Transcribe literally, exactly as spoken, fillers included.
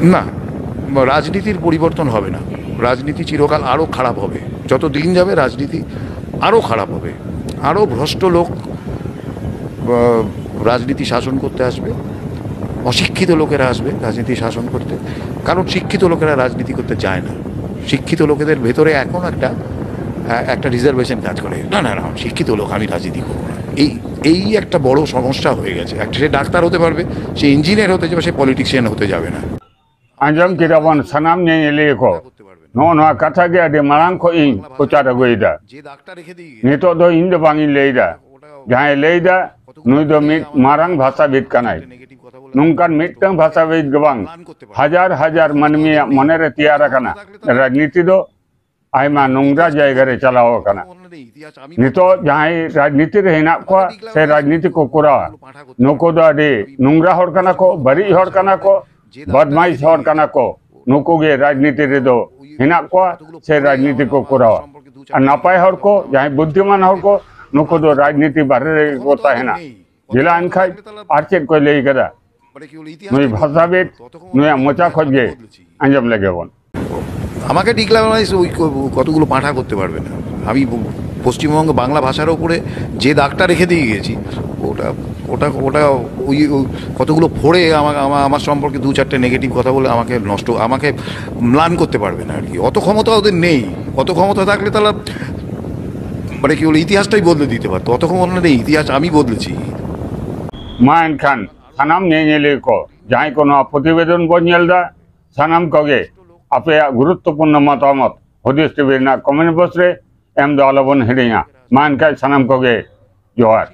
না, রাজনীতির পরিবর্তন হবে না। রাজনীতি চিরকাল আরও খারাপ হবে। যত দিন যাবে রাজনীতি আরও খারাপ হবে। আরও ভ্রষ্ট লোক আহ, রাজনীতি শাসন করতে আসবে, অশিক্ষিত লোকেরা আসবে রাজনীতি শাসন করতে। কারণ শিক্ষিত লোকেরা রাজনীতি করতে চায় না। শিক্ষিত লোকেদের ভেতরে এখন একটা আহ, একটা রিজার্ভেশন কাজ করে, "না, না, না, শিক্ষিত লোক, আমি রাজনীতি করবো না।" এই এই একটা বড় সমস্যা হয়ে গেছে। একটা, সে ডাক্তার হতে পারবে, সে ইঞ্জিনিয়ার হতে যাবে, সে পলিটিশিয়ান হতে যাবে না। ᱟᱸᱡᱚᱢ ᱠᱮᱫᱟ ᱵᱚᱱ ᱥᱟᱱᱟᱢ ᱧᱮᱧᱮᱞᱤᱭᱟᱹ ᱠᱚ, ᱱᱚᱜᱼᱚ ᱱᱚᱣᱟ ᱠᱟᱛᱷᱟ ᱜᱮ ᱟᱹᱰᱤ ᱢᱟᱲᱟᱝ ᱠᱷᱚᱱ ᱤᱧ ᱯᱨᱚᱪᱟᱨ ᱟᱹᱜᱩᱭᱮᱫᱟ᱾ ᱱᱤᱛᱚᱜ ᱫᱚ ᱤᱧ ᱫᱚ ᱵᱟᱝ ᱤᱧ ᱞᱟᱹᱭᱫᱟ, ᱡᱟᱦᱟᱸᱭ ᱞᱟᱹᱭᱫᱟ ᱱᱩᱭ ᱫᱚ ᱢᱤᱫ ᱢᱟᱨᱟᱝ ᱵᱷᱟᱥᱟᱵᱤᱫ ᱠᱟᱱᱟᱭ᱾ ᱱᱚᱝᱠᱟᱱ ᱢᱤᱫᱴᱟᱝ ᱵᱷᱟᱥᱟᱵᱤᱫ ᱜᱮ ᱵᱟᱝ, ᱦᱟᱡᱟᱨ ᱦᱟᱡᱟᱨ ᱢᱟᱹᱱᱢᱤᱭᱟᱜ ᱢᱚᱱᱮᱨᱮ ᱛᱮᱭᱟᱨ ᱟᱠᱟᱱᱟ᱾ ᱨᱟᱡᱽᱱᱤᱛᱤ ᱫᱚ ᱟᱭᱢᱟ ᱱᱚᱝᱨᱟ ᱡᱟᱭᱜᱟ ᱨᱮ ᱪᱟᱞᱟᱣ ᱟᱠᱟᱱᱟ᱾ ᱱᱤᱛᱚᱜ ᱡᱟᱦᱟᱸᱭ ᱨᱟᱡᱽᱱᱤᱛᱤ ᱨᱮ ᱦᱮᱱᱟᱜ ᱠᱚᱣᱟ ᱥᱮ ᱨᱟᱡᱽᱱᱤᱛᱤ ᱠᱚ ᱠᱚᱨᱟᱣᱟ, ᱱᱩᱠᱩ ᱫᱚ ᱟᱹᱰᱤ ᱱᱚᱝᱨᱟ ᱦᱚᱲ ᱠᱟᱱᱟ ᱠᱚ, ᱵᱟᱹᱲᱤᱡ ᱦᱚᱲ ᱠᱟᱱᱟ ᱠᱚ, ᱵᱚᱫᱢᱟᱭᱤᱥ ᱦᱚᱲ ᱠᱟᱱᱟ ᱠᱚ᱾ ᱱᱩᱠᱩ ᱜᱮ ᱨᱟᱡᱽᱱᱤᱛᱤ ᱨᱮᱫᱚ ᱦᱮᱱᱟᱜ ᱠᱚᱣᱟ ᱥᱮ ᱨᱟᱡᱽᱱᱤᱛᱤ ᱠᱚ ᱠᱚᱨᱟᱣᱟ᱾ ᱟᱨ ᱱᱟᱯᱟᱭ ᱦᱚᱲ ᱠᱚ, ᱡᱟᱦᱟᱸᱭ ᱵᱩᱫᱽᱫᱷᱤᱢᱟᱱ ᱦᱚᱲ ᱠᱚ, ᱱᱩᱠᱩ ᱫᱚ ᱨᱟᱡᱽᱱᱤᱛᱤ ᱵᱟᱦᱨᱮ ᱨᱮᱜᱮ ᱠᱚ ᱛᱟᱦᱮᱱᱟ᱾ ᱡᱮᱞᱟ ᱮᱱᱠᱷᱟᱡ ᱟᱨ ᱪᱮᱫ ᱠᱚᱭ ᱞᱟᱹᱭ ᱠᱟᱫᱟ? ᱱᱩᱭ ᱵᱷᱟᱥᱟᱵᱤᱫ, ᱱᱩᱭᱟᱜ ᱢᱚᱪᱟ ᱠᱷᱚᱡ ᱜᱮ ᱟᱸᱡᱚᱢ ᱞᱮᱜᱮ ᱵᱚᱱ᱾ আমাকে ডিক্লারিংস ওই ক- কতগুলো পাঁঠা করতে পারবে না। আমি ব- পশ্চিমবঙ্গ বাংলা ভাষার ওপরে যে দাগটা রেখে দিয়ে গেছি, ওটা ওটা ওটা ওই ওই কতগুলো ফোড়ে আমার আমার আমার সম্পর্কে দু চারটে নেগেটিভ কথা বলে আমাকে নষ্ট, আমাকে ম্লান করতে পারবে না আর কি। অত ক্ষমতা ওদের নেই। অত ক্ষমতা থাকলে তারা, মানে কি বলে, ইতিহাসটাই বদলে দিতে পারতো। অত ক্ষমতা নেই, ইতিহাস আমি বদলেছি। ᱢᱟ ᱮᱱᱠᱷᱟᱱ ᱥᱟᱱᱟᱢ ᱧᱮᱧᱮᱞᱤᱭᱟᱹ ᱠᱚ, ᱡᱟᱦᱟᱸᱭ ᱠᱚ ᱱᱚᱣᱟ ᱯᱨᱚᱛᱤᱵᱮᱫᱚᱱ ᱵᱚᱱ ᱧᱮᱞ ᱮᱫᱟ, ᱥᱟᱱᱟᱢ ᱠᱚᱜᱮ ᱟᱯᱮᱭᱟᱜ ᱜᱩᱨᱩᱛᱛᱚᱯᱩᱨᱱᱚ ᱢᱚᱛᱟᱢᱚᱛ ᱦᱩᱫᱤᱥ ᱴᱤᱵᱷᱤ ᱨᱮᱱᱟᱜ ᱠᱚᱢᱮᱱᱴ ᱵᱚᱠᱥ ᱨᱮ ᱮᱢ ᱫᱚ ᱟᱞᱚᱵᱚᱱ ᱦᱤᱲᱤᱧᱟ᱾ ᱢᱟ ᱮᱱᱠᱷᱟᱱ ᱥᱟᱱᱟᱢ ᱠᱚᱜᱮ ᱡᱚᱦᱟᱨ᱾